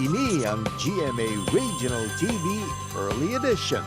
Ini ang GMA Regional TV Early Edition.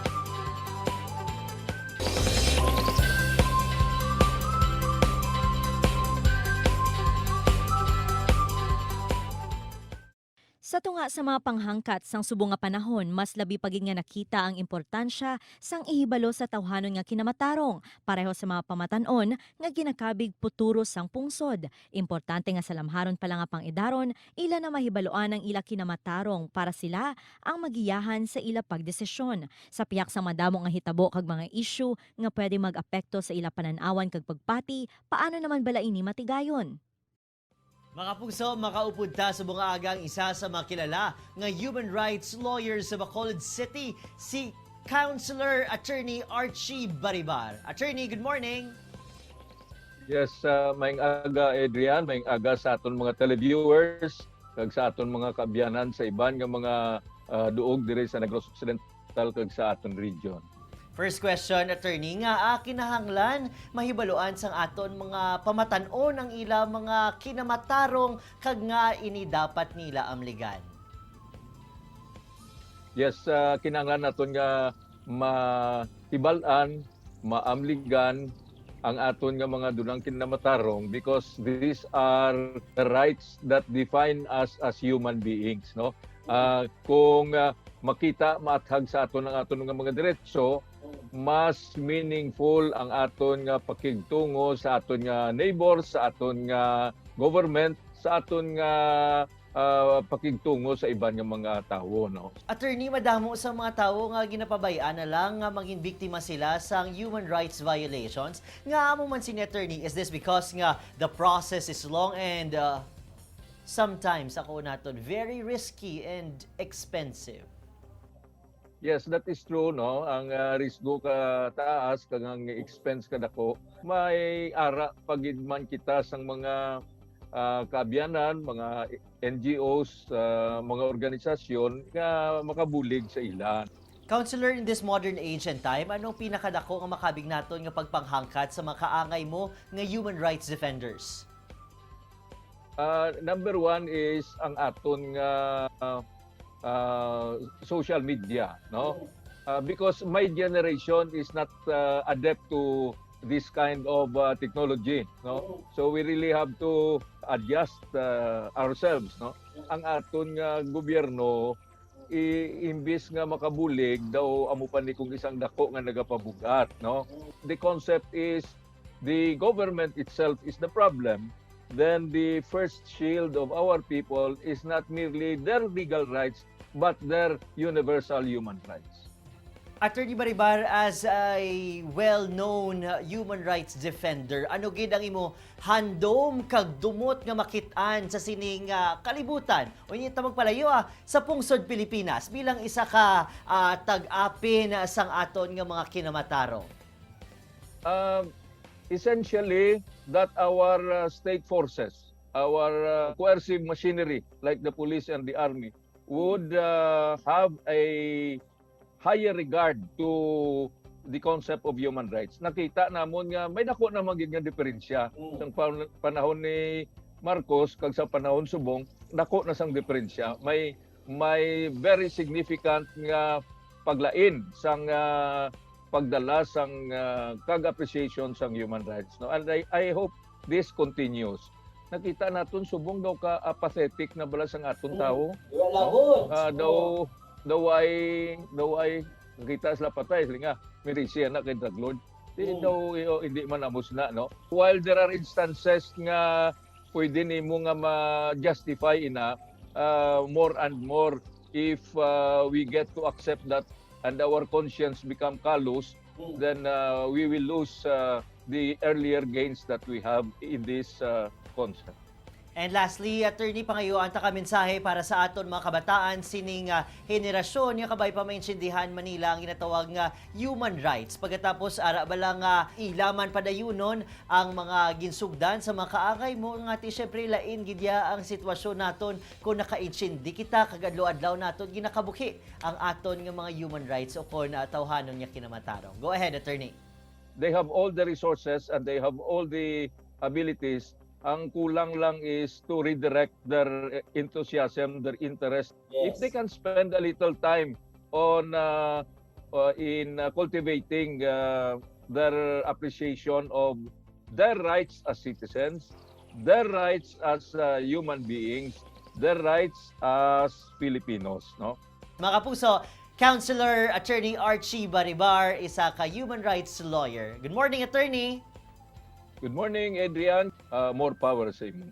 Sa tunga sa mga panghangkat sang subong nga panahon, mas labi pa gid nga nakita ang importansya sang ihibalo sa tawhanon nga kinamatarong pareho sa mga pamatan-on nga ginakabig puturo sang pungsod. Importante nga sa lamharon pa lang nga pang-edaron, ila na mahibaluan ang ila kinamatarong para sila ang magiyahan sa ila pagdesisyon. Sa piyak sa madamo nga hitabo kag mga issue nga pwede mag-apekto sa ila pananawan kag pagpati, paano naman bala ini matigayon? Mga pugso, makaupod ta sa bunga aga ang isa sa mga kilala nga human rights lawyer sa Bacolod City, si Counselor Attorney Archie Baribar. Attorney, good morning! Yes, maayong aga, Adrian, maayong aga sa aton mga televiewers, kag sa aton mga kaabyanan sa iban nga mga duog diri sa Negros Occidental kag sa aton region. First question, Attorney, nga kinahanglan mahibaluan sang aton mga pamatan-on ang ila mga kinamatarong kag nga ini dapat nila amligan? Yes, kinahanglan naton nga mahibal-an, maamligan ang aton nga mga dunang kinamatarong because these are the rights that define us as human beings, no? Kung makita, maathag sa aton ang aton nga mga diretso, mas meaningful ang aton nga pakigtungo sa aton nga neighbors, sa aton nga government, sa aton nga pakigtungo sa iban nga mga tawo, no? Attorney, madamo sa mga tawo nga ginapabayaan na lang nga maging biktima sila sang human rights violations. Nga amo man si Attorney, is this because nga the process is long and sometimes ako naton very risky and expensive? Yes, that is true, no? Ang risgo ka taas kag ang expense kadako. May ara pa gid man kita sang mga kaabyanan, mga NGOs, mga organisasyon nga makabulig sa ila. Counselor, in this modern age and time, anong pinakadako nga makabig naton nga pagpanghangkat sa mga kaangay mo nga human rights defenders? Number one is ang aton nga social media, no? Because my generation is not adept to this kind of technology, no? So we really have to adjust ourselves, no? Ang aton nga gobyerno, imbis nga makabulig, daw amo pa ni kung isang dako nga nagapabugat, no? The concept is the government itself is the problem, then the first shield of our people is not merely their legal rights but their universal human rights. Attorney Baribar, as a well-known human rights defender, ano gid ang imo handom kag dumot nga makit-an sa sining kalibutan? O ta magpalayo sa pungsod Pilipinas bilang isa ka tag-apin sang aton nga mga kinamatarong? Essentially, that our state forces, our coercive machinery like the police and the army would have a higher regard to the concept of human rights. Nakita namon nga may dako na gid nga diferensya sang panahon ni Marcos kag sa panahon subong, dako na sang diferensya. May very significant nga paglain sang pagdala sang kag appreciation sang human rights, no? And I hope this continues. Nakita naton subong, daw ka apathetic na bala sang aton tao, no? Daw ay nakita sila patay, sila nga mirisi na kay drug lord. Di daw hindi man amos na, no? While there are instances nga pwede nimo nga ma-justify ina, more and more if we get to accept that and our conscience become callous, then we will lose the earlier gains that we have in this concept. And lastly, Attorney, pangayuan ta ka mensahe para sa aton mga kabataan sining henerasyon nga kabay pa maintindihan Manila ang ginatawag nga human rights. Pagkatapos ara ba lang ilaman padayunon ang mga ginsugdan sa mga kaangay mo nga ti syempre lain gidya ang sitwasyon naton kung nakaintindi kita kag adlaw-adlaw naton ginakabuhi ang aton nga mga human rights o kon tawhanon nga kinamatarong. Go ahead, Attorney. They have all the resources and they have all the abilities. Ang kulang lang is to redirect their enthusiasm, their interest. If they can spend a little time on in cultivating their appreciation of their rights as citizens, their rights as human beings, their rights as Filipinos, no? Mga kapuso, Counselor Attorney Archie Baribar, isa ka human rights lawyer. Good morning, Attorney! Good morning, Adrian. More power sa imo.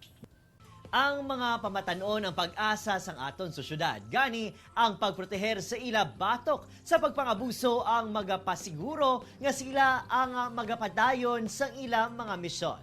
Ang mga pamatanon ang pag-asa sang aton sosyudad. Gani ang pagproteher sa ila batok sa pagpangabuso ang magapasiguro nga sila ang magapadayon sang ilang mga misyon.